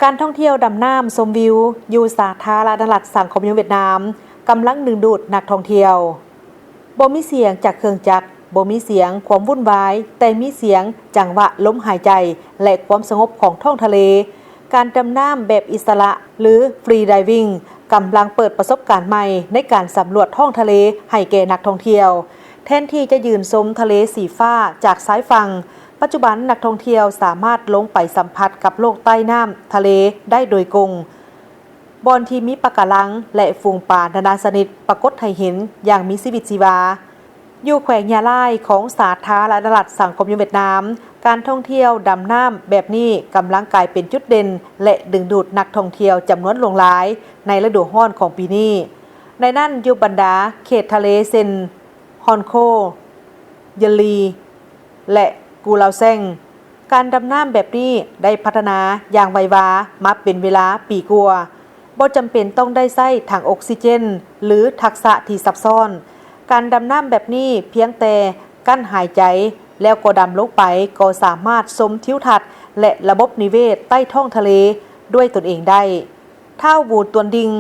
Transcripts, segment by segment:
ການທ່ອງທ່ຽວດຳນ້ຳຊົມວິວຢູ່ສາທາລະນະລັດສັງຄົມນິຍົມຫວຽດນາມ ກຳລັງດຶງດູດນັກທ່ອງທ່ຽວ. ບໍ່ມີສຽງຈາກເຄື່ອງຈັກ, ບໍ່ມີສຽງຄວາມວຸ່ນວາຍ, ແຕ່ມີສຽງຈັງຫວະລົມຫາຍໃຈ ແລະ ຄວາມສະຫງົບຂອງທ້ອງທະເລ. ການດຳນ້ຳແບບອິດສະຫຼະ ຫຼື Free Diving ກຳລັງເປີດປະສົບການໃໝ່ໃນການສຳຫຼວດທ້ອງທະເລໃຫ້ແກ່ນັກທ່ອງທ່ຽວ. ແທນທີ່ຈະຢືນຊົມທະເລສີຟ້າຈາກຊາຍຝັ່ງ, ປັດຈຸບັນນັກທ່ອງທ່ຽວສາມາດລົງໄປສຳຜັດກັບໂລກໃຕ້ນ້ຳທະເລໄດ້ໂດຍກົງ, ບ່ອນທີ່ມີປະກາລັງ ແລະ ຝູງປານານາຊະນິດປາກົດໃຫ້ເຫັນຢ່າງມີຊີວິດຊີວາ. ຢູ່ແຂວງຍາລາຍຂອງສາທາລະນະລັດສັງຄົມນິຍົມຫວຽດນາມ, ການທ່ອງທ່ຽວດຳນ້ຳແບບນີ້ກຳລັງກາຍເປັນຈຸດເດັ່ນ ແລະ ດຶງດູດນັກທ່ອງທ່ຽວຈຳນວນຫຼວງຫຼາຍໃນລະດູຮ້ອນຂອງປີນີ້. ໃນນັ້ນຢູ່ບັນດາເຂດທະເລເຊັ່ນ ຮອນໂຄ, ເຢີນລີ ແລະ ກູລາວແຊງ, ການດຳນ້ຳແບບນີ້ໄດ້ພັດທະນາຢ່າງໄວວາມາເປັນເວລາປີກວ່າ, ບໍ່ຈຳເປັນຕ້ອງໄດ້ໃຊ້ຖັງອົກຊີເຈນ ຫຼື ທັກສະທີ່ຊັບຊ້ອນ. ການດຳນ້ຳແບບນີ້ພຽງແຕ່ກັ້ນຫາຍໃຈ ແລ້ວກໍດຳລົງໄປ ກໍສາມາດຊົມທິວທັດ ແລະ ລະບົບນິເວດໃຕ້ທ້ອງທະເລດ້ວຍຕົນເອງໄດ້. ທ້າວ ວູ ຕວນດິງ,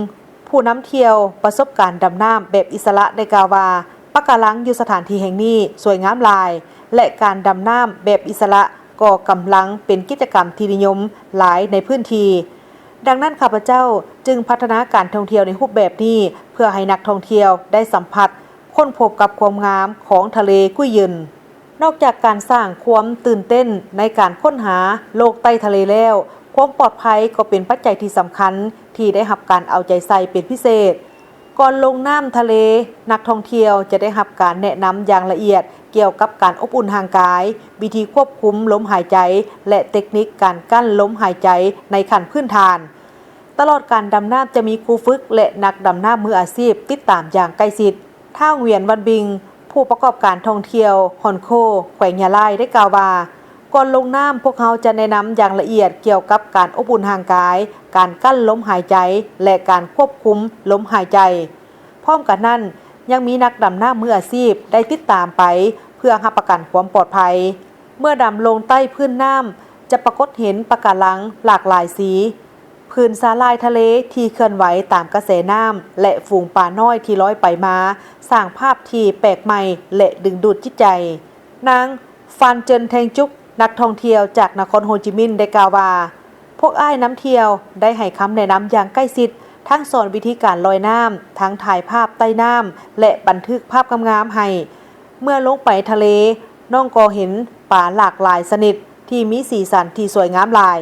ຜູ້ນຳທ່ຽວປະສົບການດຳນ້ຳແບບອິດສະຫຼະ ໄດ້ກ່າວວ່າ, ປະກາລັງຢູ່ສະຖານທີ່ແຫ່ງນີ້ສວຍງາມຫຼາຍ ແລະ ການດຳນ້ຳແບບອິດສະຫຼະກໍກຳລັງເປັນກິດຈະກຳທີ່ນິຍົມຫຼາຍໃນພື້ນທີ່. ດັ່ງນັ້ນ ຂ້າພະເຈົ້າຈຶ່ງພັດທະນາການທ່ອງທ່ຽວໃນຮູບແບບນີ້ ເພື່ອໃຫ້ນັກທ່ອງທ່ຽວໄດ້ສຳຜັດ, ຄົ້ນພົບກັບຄວາມງາມຂອງທະເລກຸ້ຍເຢິນ. ນອກຈາກການສ້າງຄວາມຕື່ນເຕັ້ນໃນການຄົ້ນຫາໂລກໃຕ້ທະເລແລ້ວ, ຄວາມປອດໄພກໍເປັນປັດໄຈທີ່ສຳຄັນທີ່ໄດ້ຮັບການເອົາໃຈໃສ່ເປັນພິເສດ. ກ່ອນລົງນ້ຳທະເລ, ນັກທ່ອງທ່ຽວຈະໄດ້ຮັບການແນະນຳຢ່າງລະອຽດກ່ຽວກັບການອົບອຸ່ນຮ່າງກາຍ, ວິທີຄວບຄຸມລົມຫາຍໃຈ ແລະ ເຕັກນິກການກັ້ນລົມຫາຍໃຈໃນຂັ້ນພື້ນຖານ. ຕະຫຼອດການດຳນ້ຳຈະມີຄູຝຶກ ແລະ ນັກດຳນ້ຳມືອາຊີບຕິດຕາມຢ່າງໃກ້ຊິດ. ທ້າວ ຫວຽນ ວັນບິງ, ຜູ້ປະກອບການທ່ອງທ່ຽວຮອນໂຄ, ແຂວງຍາລາຍ ໄດ້ກ່າວວ່າ, ກ່ອນລົງນ້ຳ, ພວກເຮົາຈະແນະນຳຢ່າງລະອຽດກ່ຽວກັບການອົບອຸ່ນຮ່າງກາຍ, ການກັ້ນລົມຫາຍໃຈ ແລະ ການຄວບຄຸມລົມຫາຍໃຈ. ພ້ອມກັນນັ້ນ, ຍັງມີນັກດຳນ້ຳມືອາຊີບໄດ້ຕິດຕາມໄປເພື່ອຮັບປະກັນຄວາມປອດໄພ. ເມື່ອດຳລົງໃຕ້ພື້ນນ້ຳ, ຈະປາກົດເຫັນປະກາລັງຫຼາກຫຼາຍສີ, ຜືນສາຫຼ່າຍທະເລທີ່ເຄື່ອນໄຫວຕາມກະແສນ້ຳ ແລະ ຝູງປານ້ອຍທີ່ລອຍໄປມາ, ສ້າງພາບທີ່ແປກໃໝ່ ແລະ ດຶງດູດຈິດໃຈ. ນາງ ຟານເຈີນ ແທງຈຸກ, ນັກທ່ອງທ່ຽວຈາກນະຄອນໂຮຈິມິນ ໄດ້ກ່າວວ່າ, ພວກອ້າຍນຳທ່ຽວໄດ້ໃຫ້ຄຳແນະນຳຢ່າງໃກ້ຊິດ, ທັງສອນວິທີການລອຍນ້ຳ, ທັງຖ່າຍພາບໃຕ້ນ້ຳ ແລະ ບັນທຶກພາບງາມໆໃຫ້. ເມື່ອລົງໄປທະເລ, ນ້ອງກໍເຫັນປາຫຼາກຫຼາຍຊະນິດທີ່ມີສີສັນທີ່ສວຍງາມຫຼາຍ.